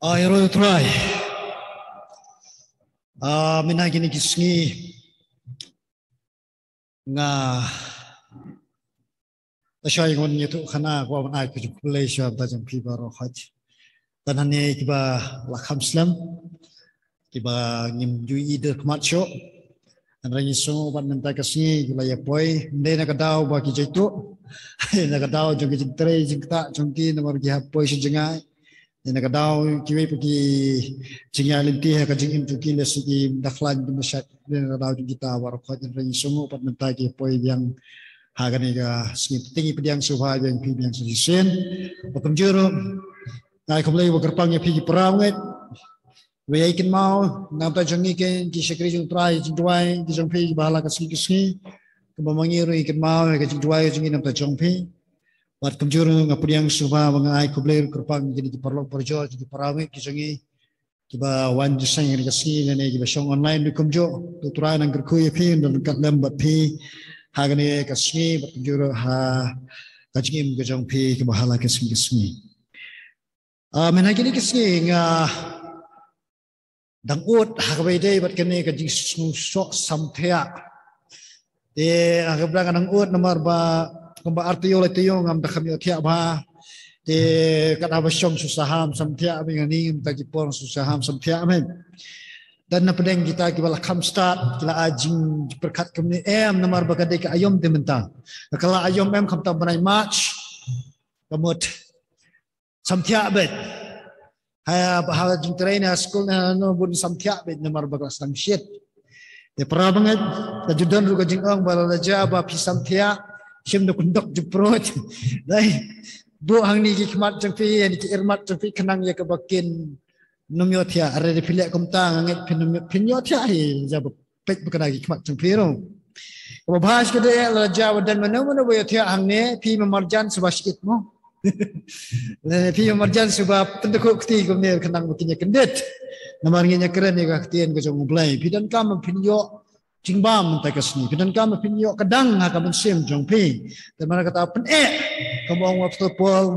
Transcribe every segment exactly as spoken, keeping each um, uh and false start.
Ai roi Trai. Ah, mynta kine ki sngi nga ta shoi ngon ïathuh khana kwah ban ai ka jingkhublei sha bynta jong phi baroh hoi. Tang hangne kiba la kham slem, kiba ngim ju i der khmat shuh. Hynrei ngi sngew bad mynta ka sngi ki la ïa poi, ym dei na ka daw ba ki jaituh, na ka daw jong ki jingtrei jingktah jong ki namar ki hap poi sha jngai. Na ka daw kiwei pat ki jingïaid lynti ha ka jingim jong ki lehse ki da khlaiñ ki mashait, na ka daw jong kita baroh khoit. Hynrei ngi sngew pat mynta ki poi biang ha kane ka sngi. Te ngi pdiang sngewbha biang phi biang sa shisien. Ba kumjuh ruh nga ai khublei ba kyrpang ïa phi ki para ngeit. Ba ïai kynmaw na ka bynta jong ngi ki shakri jong Trai, jingduwai ki jong phi ba ha la ka sngi ka sngi. Kumba ma ngi ruh ngi kynmaw ïa ka jingduwai jong ngi na ka bynta jong phi. Bad kumjuh ruh nga pdiang sngewbha ba nga ai khublei kyrpang ïa kine ki paralok parajor, ki para ngeit ki jong ngi kiba wan jingïaseng ha kane ka sngi lane kiba shong online ruh kumjuh. To Trai nang kyrkhu ïa phi, nang ryngkat lem bad phi ha kane ka sngi bad kumjuh ruh ha ka jingim ka jong phi kaba ha la ka sngi ka sngi. Ah, mynta kine ki sngi nga dang ud ha kaba ïadei bad kane ka jingsngewshoh samthiah. Te ha kaba dang nga dang ud namar ba kumba ar taïew lai taïew ngam da kham ïohthiah bha. Te katba shong shu saham samthiah, ba nga ning mynta ki por shu saham samthiah mynta. Te na pdeng kita kiba la kham stad ki la ai jingpyrkhat kumne em namar ba ka dei ka aïom te mynta. Ka la aïom em khamtam u bnai March. Ka mut samthiah beit. Ha, ha jingtrei na skul na no bun samthiah beit namar ba ka la sdang shit. Te para bangeit, ka ju don ruh ka jingong ba lada jia ba phi samthiah, shim da kyndok jingpyrshah. Dei, buh hangne ki khmat jong phi, hangne ki earmuff jong phi, khnang ïa kaba kin nym ïohthiah. Hynrei phi leh kumta nga ngeit phin nym ïoh-, phin ïohthiah hi, jia ba peit ba kane ki khmat jong phi ruh. Kaba bha shi ka dei lada jia ba don mano mano ba ïohthiah hangne, phi marjan shuwa shit mo. Lane phi marjan shuwa pyndkhuh kti kumne khnang ba kin ïa kyndit. Namar ngin ïa kren ïa ka ktien ka jong U Blei. Phi donkam ba phin ïoh jingbam mynta ka sngi. Phi donkam ba phin ïoh ka dang ha ka mynsiem jong phi. Te namar kata pyneh, kumba ong u Apostol Paul,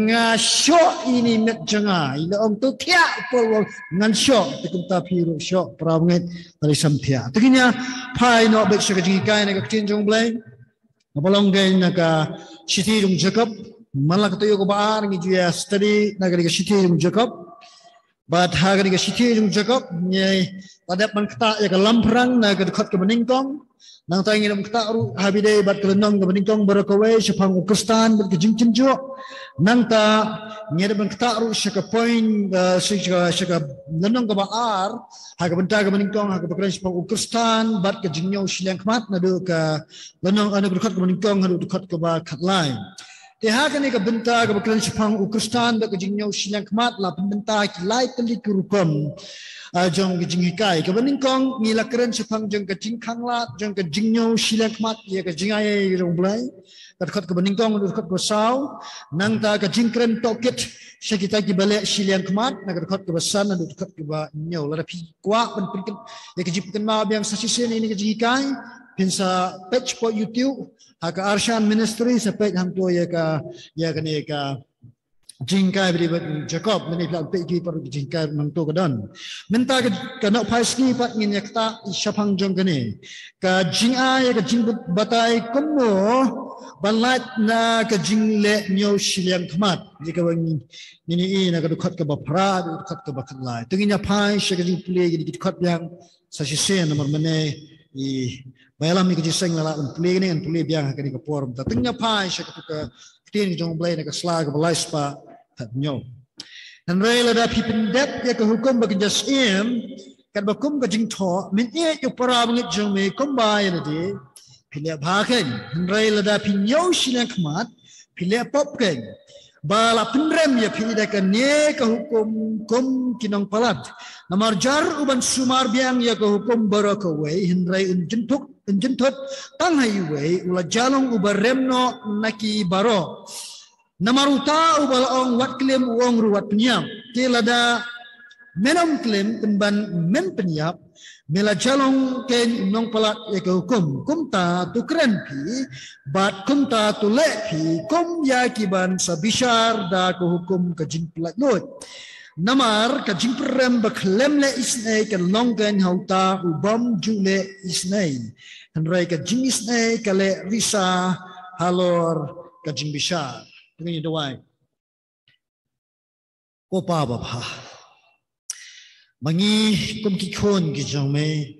nga shoh ïa i met jong nga, i la ong to thiah, Paul ong ngan shoh, te kumta phi ruh shoh, para bangeit, tali samthiah. Te ngin ïa phai noh beit sha ka jinghikai na ka ktien jong U Blei. Nga ba long kein na ka shithi jong u Jakob, man la ka taïew kaba ar ngi ju ïa study na ka shithi jong u Jakob. Bad ha kane ka shithi jong u Jakob, ngi la dep ban ktah ïa ka lamphrang na ka dkhot kaba nyngkong. Nangta ngi dep ban ktah ruh ha ba ïadei bad ka lynnong kaba nyngkong baroh kawei shaphang u Khristan bad ka jingkynjoh. Nangta ngi dep ban ktah ruh sha ka point, eh, sha, sha, sha ka lynnong kaba ar, ha ka bynta kaba nyngkong, ha kaba kren shaphang u Khristan bad ka jingñiew shiliang khmat naduh ka lynnong, eh, na ka dkhot kaba nyngkong haduh dkhot kaba khatlai. Te ha kane ka bynta kaba kren shaphang u Khristan bad ka jingñiew shiliang khmat la pynbynta ki lai tylli ki rukom, ah, jong ka jinghikai. Kaba nyngkong ngi la kren shaphang jong ka jingkhanglad jong ka jingñiew shiliang khmat ïa ka jingaiei jong U Blei. Ka dkhot kaba nyngkong, ka dkhot kaba saw. Nangta ka jingkren tohkit sha kita kiba leh shiliang khmat, na ka dkhot kaba san, na ka dkhot kaba hynñiew. Lada phi kwah ban pynkynmaw ïa ka jingpynkynmaw biang sa shisien ïa kane ka jinghikai, phin sa peit shapoh YouTube ha ka Arshan Ministry, sa peit hangto ïa ka, ïa kane ka jinghikai ba ïadei bad u Jakob, mynne phi lah peit ki para jinghikai hangto ka don. Mynta ka, ka nohphai sngi pat ngin ïa ktah shaphang jong kane ka jingai ïa ka jingbatai kumno ban lait na ka jingleh ñiew shiliang khmat. Ïa kaba ngin, ngin ïohi na ka dkhot kaba phra, dkhot kaba khatlai. Te ngin ïa phai sha ka jingpule ïa ki dkhot biang sa shisien namar mynne i ba ïalam ïa ka jingïaseng la lah ban pule kane, ngan pule biang ha kane ka por. Mynta te ngin ïa phai sha katu ka ktien jong U Blei na ka sla kaba lai spah khathynñiew. Hynrei lada phi pyndep ïa ka hukum ba kynja syiem katba kum ka jingthoh, mynta ïa u para bangeit jong me kumba ïa lade, phi leh bha kein. Hynrei lada phi ñiew shiliang khmat, phi leh pop kein. Ba la pynrem ïa phi da kane ka hukum kum ki nongpalat. Namar jar u ban sumar biang ïa ka hukum baroh kawei, hynrei un jynthut, un jynthut tang ha iwei, u la jah long uba rem noh na ki baroh. Namar uta uba la ong wat klim u ong ruh wat pynïap. Te lada men ym klim pynban men pynïap, me la jah long kein u nongpalat ïa ka hukum. Kumta to kren phi bad kumta to leh phi kum ïa ki ban sa bishar da ka hukum ka jingpynlait luid. Namar ka jingpyrem ba khlem leh isynei kan long kein ha uta u bym ju leh isynei. Hynrei ka jingisynei ka leh risa halor ka jingbishar. Te ngin duwai. Ko Pa babha, ma ngi kum ki khun ki jong me,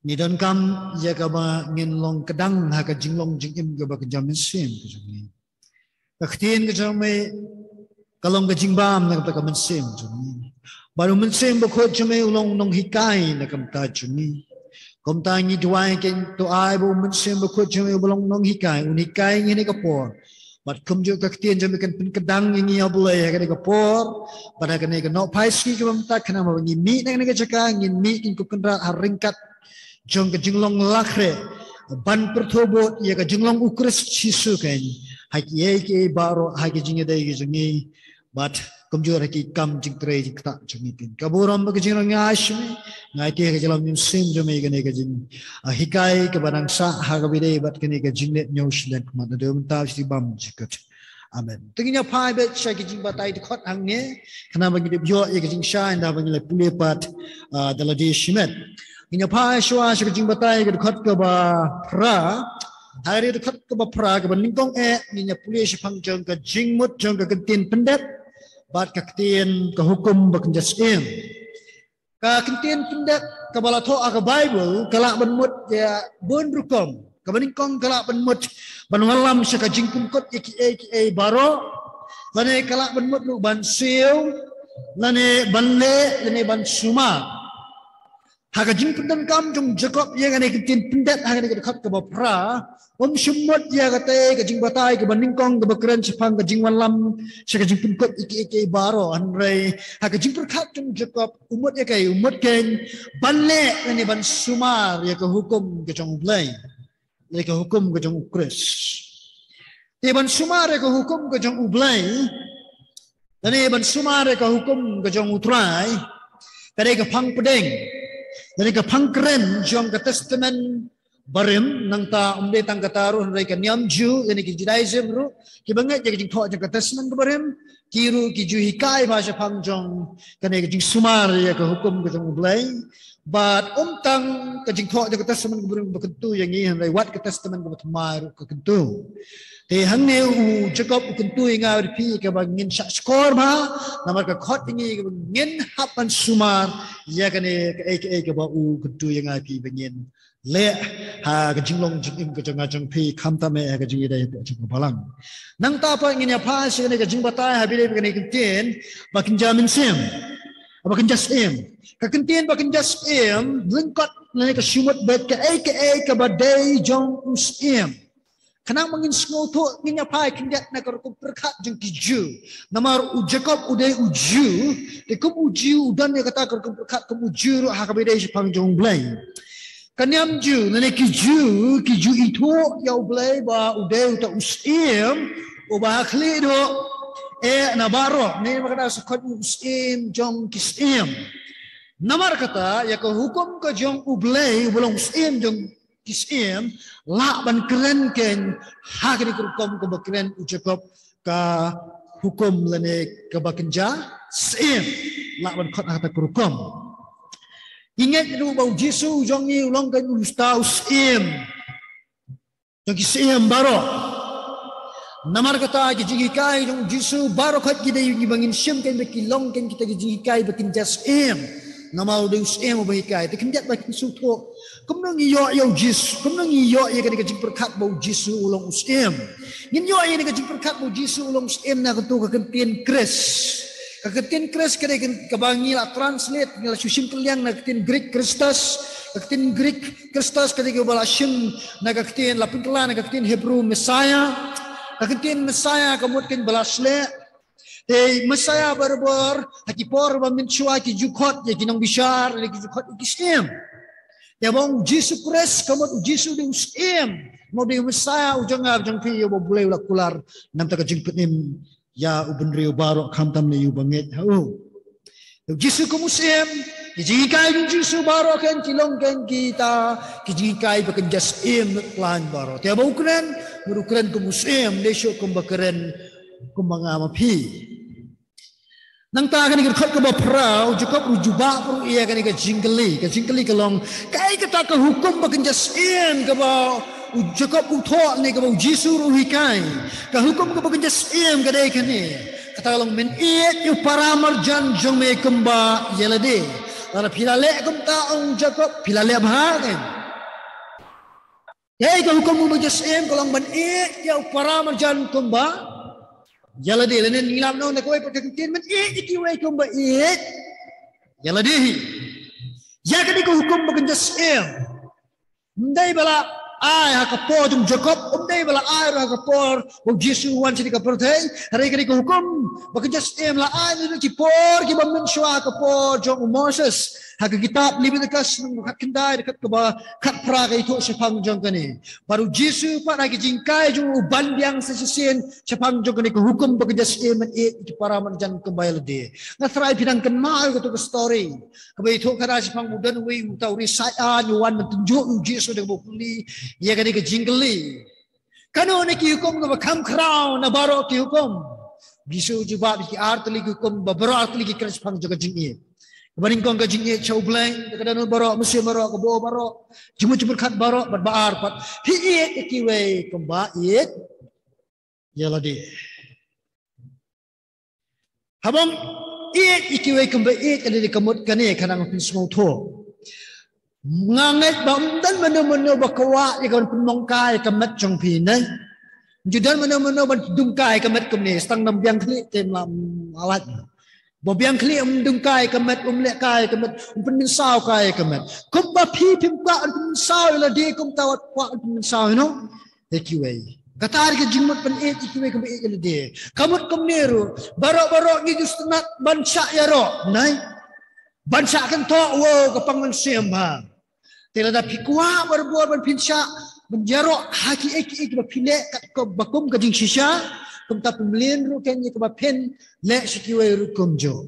ngi donkam ïa kaba ngin long kdang ha ka jinglong jingim kaba kynja mynsiem ka jong ngi. Ka ktien ka jong me ka long ka jingbam na ka mynsiem jong ngi. Bad u Mynsiem Bakhuid jong me u long nonghikai na ka bynta jong ngi. Kumta ngi duwai kein to ai ba u Mynsiem Bakhuid jong me uba long nonghikai un hikai ngi ha kane ka por. Bad kumjuh ka ktien jong me kan pynkdang ïa ngi, ïa U Blei, ha kane ka por bad ha kane ka nohphai sngi kaba mynta, khnang ba ngi mih na kane ka jaka, ngin mih kum ki kynrad ha ryngkat jong ka jinglong lakhreh ban pyrthuh bud ïa ka jinglong U Khrist Jisu kein ha kiei kiei baroh, ha ki jingïadei ki jong ngi bad kumjuh ha ki kam jingtrei jingktah jong ngi. Ka burom bad ka jingrong ngi ai sha me, ngi ai ïa ka jingïalam mynsiem jong me ïa kane ka jing, ah, hikai kaba nang sah ha kaba ïadei bad kane ka jingleit ñiew shiliang khmat, naduh mynta sha ki bymjukut. Amen. Te ngin ïa phai beit sha ki jingbatai dkhot hangne, khnang ba ngin ïoh ïa ka jingshai ynda ba ngin la pule pat, ah, da lade shimet. Ngin ïa phai shuwa sha ka jingbatai ka dkhot kaba phra. Ha ka dkhot kaba phra kaba nyngkong eh ngin ïa pule shaphang jong ka jingmut jong ka ktien pyndep bad ka ktien, ka hukum ba kynja syiem. Ka ktien pyndep kaba la thoh ha ka Baibl ka lah ban mut ïa bun rukom. Kaba nyngkong ka lah ban mut ban wallam sha ka jingpynkut ïa kiei kiei baroh. Lane ka lah ban mut ruh ban siew, lane ban leh, lane ban sumar. Ha ka jingpyndonkam jong u Jakob ïa kane ka ktien pyndep ha kane ka dkhot kaba phra, um shym mut ïa kata ka jingbatai kaba nyngkong kaba kren shaphang ka jingwallam sha ka jingpynkut ïa kiei kiei baroh, hynrei ha ka jingpyrkhat jong u Jakob u mut ïa kaei, u mut kein ban leh lane ban sumar ïa ka hukum ka jong U Blei, lane ka hukum ka jong U Khrist. Te ban sumar ïa ka hukum ka jong U Blei, lane ban sumar ïa ka hukum ka jong U Trai, ka dei ka phang pdeng, lane ka phang kren jong ka Testament Barim. Nangta ym dei tang kata ruh, hynrei ka niam Jiw, lane ki Judaism ruh, kiba ngeit ïa ka jingthoh jong ka Testament Barim, ki ruh ki ju hikai bha shaphang jong kane ka jingsumar ïa ka hukum ka jong U Blei. Bad ym tang ka jingthoh jong ka Testament Barim ba kyntu ïa ngi, hynrei wat ka Testament kaba thymmai ruh ka kyntu. Te hangne u Jakob u kyntu ïa nga bad phi kaba ngin shah shkor bha, namar ka khot ïa ngi kaba ngin hap ban sumar ïa kane kaei kaei kaba u kyntu ïa nga bad phi ba ngin leh ha ka jinglong jingim ka jong nga jong phi, khamtam eh ha ka jingïadei hapoh jong ka balang. Nangta pat ngin ïa phai sha kane ka jingbatai ha ba ïadei bad kane ka ktien ba kynja mynsiem, ba kynja syiem. Ka ktien ba kynja syiem lyngkot lane ka shu mut beit kaei kaei kaba dei jong u syiem. Khnang ba ngin sngewthuh ngin ïa phai khyndiat na ka rukom pyrkhat jong ki Jiw. Namar u Jakob u dei u Jiw, te kum u Jiw u don ïa kata ka rukom pyrkhat kum u Jiw ruh ha kaba ïadei shaphang jong U Blei. Ka niam Jiw, lane ki Jiw, ki ju ithuh ïa U Blei ba u dei uta u syiem uba ha khlieh duh eh na baroh, ne ba ka dei sa khot u syiem jong ki syiem. Namar kata ïa ka hukum ka jong U Blei uba long u syiem jong ki syiem lah ban kren kein ha kane ka rukom kaba kren u Jakob, ka hukum lane kaba kynja syiem, lah ban khot ha kata ka rukom. Ngi ngeit ruh ba u Jisu u jong ngi u long kein uta u syiem jong ki syiem baroh. Namar kata ki jinghikai jong u Jisu baroh khoit ki dei kiba ngin shim kein ba ki long kein kita ki jinghikai ba kynja syiem. Namar u dei u syiem uba hikai. Te khyndiat ba ngin sngewthuh kumno ngi ïoh ïa u Jisu, kumno ngi ïoh ïa kane ka jingpyrkhat ba u Jisu u long u syiem. Ngin ïoh ïa kane ka jingpyrkhat ba u Jisu u long u syiem na kata ka ktien Khrist. Ka ktien Khrist ka dei kaba ngi la translate, ngi la shu shim kylliang na ka ktien Greek Christos, ka ktien Greek Christos ka dei kaba la shim na ka ktien, la pynkylla na ka ktien Hebrew Messiah. Ka ktien Messiah ka mut kein ba la sleh. Te Messiah barabor ha ki por ba mynshuwa ki ju khot ïa ki nongbishar, lane ki ju khot ïa ki syiem. Te ba u Jisu Khrist ka mut u Jisu u dei u syiem, u dei u Messiah u jong nga jong phi, uba U Blei u la kular na ka bynta ka jingpynim ïa u bynriew baroh khamtam ne ïa uba ngeit ha u. U Jisu kum u syiem, ki jinghikai jong u Jisu baroh kein ki long kein kita ki jinghikai ba kynja syiem lut khlaiñ baroh. Te ba u kren, mut u kren kum u syiem, lehse kumba kren kumba nga ma phi. Nangta kane ka dkhot kaba phra, u Jakob ruh u jubab ruh ïa kane ka jingkylli, ka jingkylli ka long, kaei kata ka hukum ba kynja syiem kaba u Jakob u thoh ne kaba u Jisu ruh u hikai. Ka hukum kaba kynja syiem ka dei kane. Kata ka long men ïeit ïa u para marjan jong me kumba ïa lade. Lada phi la leh kumta ong u Jakob phi la leh bha kein. Kaei ka hukum ba kynja syiem ka long men ïeit ïa u para marjan kumba ïa lade. Lane ngi lah ban ong da kawei pat ka ktien men ïeit ïa kiwei kumba ïeit ïa lade hi. Ïa kane ka hukum ba kynja syiem. Ym dei ba la ai ha ka por jong u Jakob, ym dei ba la ai ruh ha ka por ba u Jisu u wan sha kane ka pyrthei. Hynrei kane ka hukum ba kynja syiem la ai na ki por kiba mynshuwa ha ka por jong u Moses. Ha ka kitab Leviticus lynnong khatkhyndai, dkhot kaba khatphra ka ïathuh shaphang jong kane. Bad u Jisu pat ha ka jinghikai jong u u ban biang sa shisien shaphang jong kane ka hukum ba kynja syiem men ïeit ïa ki para marjan kumba ïa lade. Nga tharai phi dang kynmaw ïa katu ka story. Kaba ïathuh kata shaphang u don uwei uta u riewsaiñ aiñ u wan ban tynjuh ïa u Jisu da kaba u kylli ïa kane ka jingkylli. Kano na ki hukum kaba kham khraw na baroh ki hukum? U Jisu u jubab ïa ki ar tylli ki hukum ba baroh ar tylli ki kren shaphang jong ka jingïeit. Kaba nyngkong ka jingïeit sha U Blei, ka don baroh, mynsiem baroh, ka bor baroh, jingmut jingpyrkhat baroh, bad ba ar pat, phi ïeit ïa kiwei kumba ïeit ïa lade. Haba ong ïeit ïa kiwei kumba ïeit ïa lade ka mut kane khnang ba phin sngewthuh. Nga ngeit ba ym don mano mano ba kwah ïa ka ban pynmong kai ka met jong phi ne. Ym ju don mano mano ban dung kai ka met kumne, tang ym biang khlieh te ym lah, ym lah. Ba biang khlieh ym dung kai ka met, ym leh kai ka met, ym pynmynsaw kai ka met. Kumba phi phim kwah ban pynmynsaw ïa lade kumta wat kwah ban pynmynsaw ïa no ïa kiwei. Kata ka jingmut ban ïeit ïa kiwei kumba ïeit ïa lade. Ka mut kumne ruh, baroh baroh ngi ju sngewtynnat ban shah ïaroh, nai. Ban shah kynthoh, wow, ka pang mynsiem bha. Te lada phi kwah barabor ban phin shah ban ïaroh ha kiei kiei kiba phi leh kat kaba kum ka jingshisha, kumta phi mlien ruh kein ïa kaba phin leh sha kiwei ruh kumjuh.